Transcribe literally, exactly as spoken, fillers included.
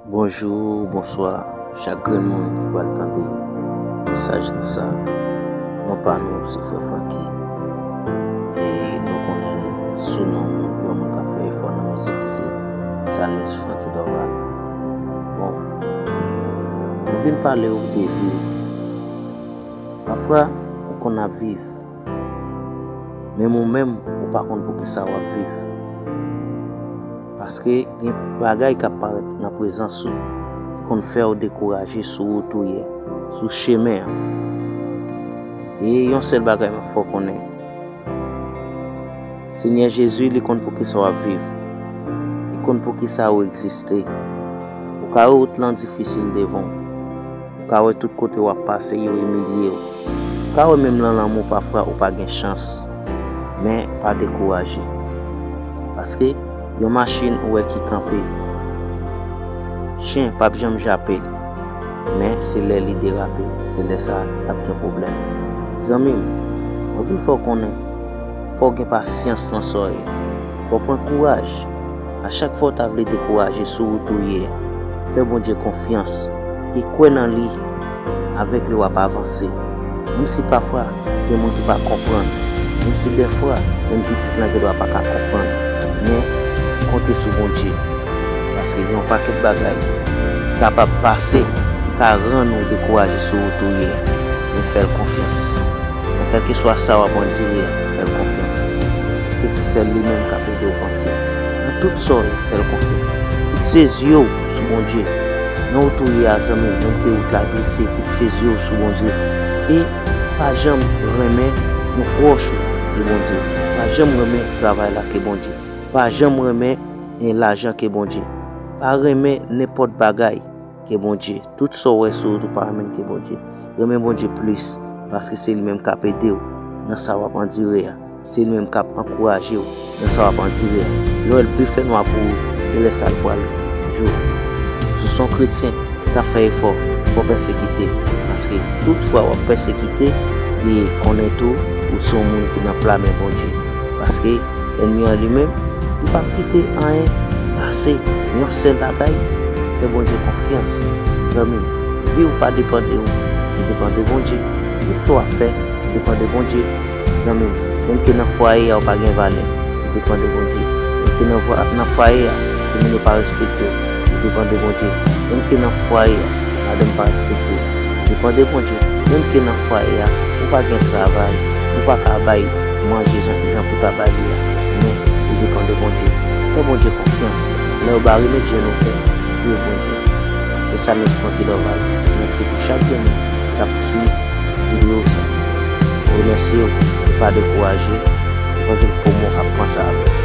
Bonjou, bonswa, chak grenn moun ki pral tande mesaj lan sa. Non pa nou se Frè Francky. E nou konnen sou non moun, yon moun k ap fè efò nan mizik ki se Salmis Francky Dorval. Bon, nou vin pale w de vi. Pafwa, ou konn ap viv. Menm ou menm, ou pa konn poukisa w ap viv. Paske gen bagay k ap parèt nan prezans ou ki konn fè w dekouraje sou wout ou ye, sou chemen an. E yon sèl bagay m ap fè w konnen, Senyè Jezi, li konn poukisa w ap viv. Li konn poukisa ou egziste. Ou ka wè wout lan difisil devan w. Ou ka wè tout kote w ap pase, yo imilye w. Ou ka wè menm nan lanmou pafwa ou pa gen chans. Men pa dekouraje. Paske yon machin ou wè ki kanpe, chen p ap janm jape l. Men se lè li derape, se lè sa l ap gen pwoblèm. Zanmi m, mwen vin fè w konnen, fò w gen pasyans nan sa w ye. Fò w pran kouraj. A chak fwa w ta vle dekouraje sou wout ou ye a, fè Bondye konfyans e kwè nan li. Avèk li w ap avanse. Menm si pafwa gen moun ki pa konprann, menm si dèfwa menm pitit lan gendwa pa ka konprann, men konte sou Bondye. Paske gen yon pakèt bagay ki kapab pase, ki ka rann ou dekouraje sou wout ou ye a. Men fè l konfyans. Nan kèlkeswa sa w ap andire a, fè l konfyans. Paske se sèl li menm k ap ede w vanse. Nan tout sa w ye, fè l konfyans. Fikse zye w sou Bondye. Nan wout ou ye a, zanmi m, menm ke wout la glise, fikse zye w sou Bondye. E pa janm renmen yon pwòch ou ke Bondye. Pa janm renmen travay la ke Bondye. Pa janm renmen, eh, lajan ke Bondye. Pa renmen nenpòt bagay ke Bondye. Tout sa w wè sou wout ou pa renmen ke Bondye. Renmen Bondye plis, paske se li menm k ap ede w nan sa w ap andire a. Se li menm k ap ankouraje w nan sa w ap andire a. Lè w wè l pi fè nwa pou ou, se lè sa l pral jou. Si w se yon kretyen k ap fè efò, fò w pèsekite. Paske tout fwa w ap pèsekite, e konnen tou, ou se yon moun ki nan pla men Bondye. Paske ènmi an li menm, li p ap kite anyen pase. Men yon sèl bagay, fè Bondye konfyans. Zanmi m, vi w pa depann de ou, li depann de Bondye. Tout sa w ap fè, depann de Bondye. Zanmi m, menm ke nan fwaye a ou pa gen valè, li depann de Bondye. Menm ke nan vwa-, nan fwaye a, timoun yo pa respekte w, li depann de Bondye. Menm ke nan fwaye a, madanm pa respekte w, li depann de Bondye. Menm ke nan fwaye a, ou pa gen travay, ou pa ka bay manje jan, jan pou ta bay li a, men li depann de Bondye. Fè Bondye konfyans. Lè w bare met je nou fè, priye Bondye. Se Salmis Francky Dorval. Mèsi pou chak grenn moun k ap swiv videyo sa. Remèsye w, pa dekouraje. Evanjil Pwomo ap panse avè w.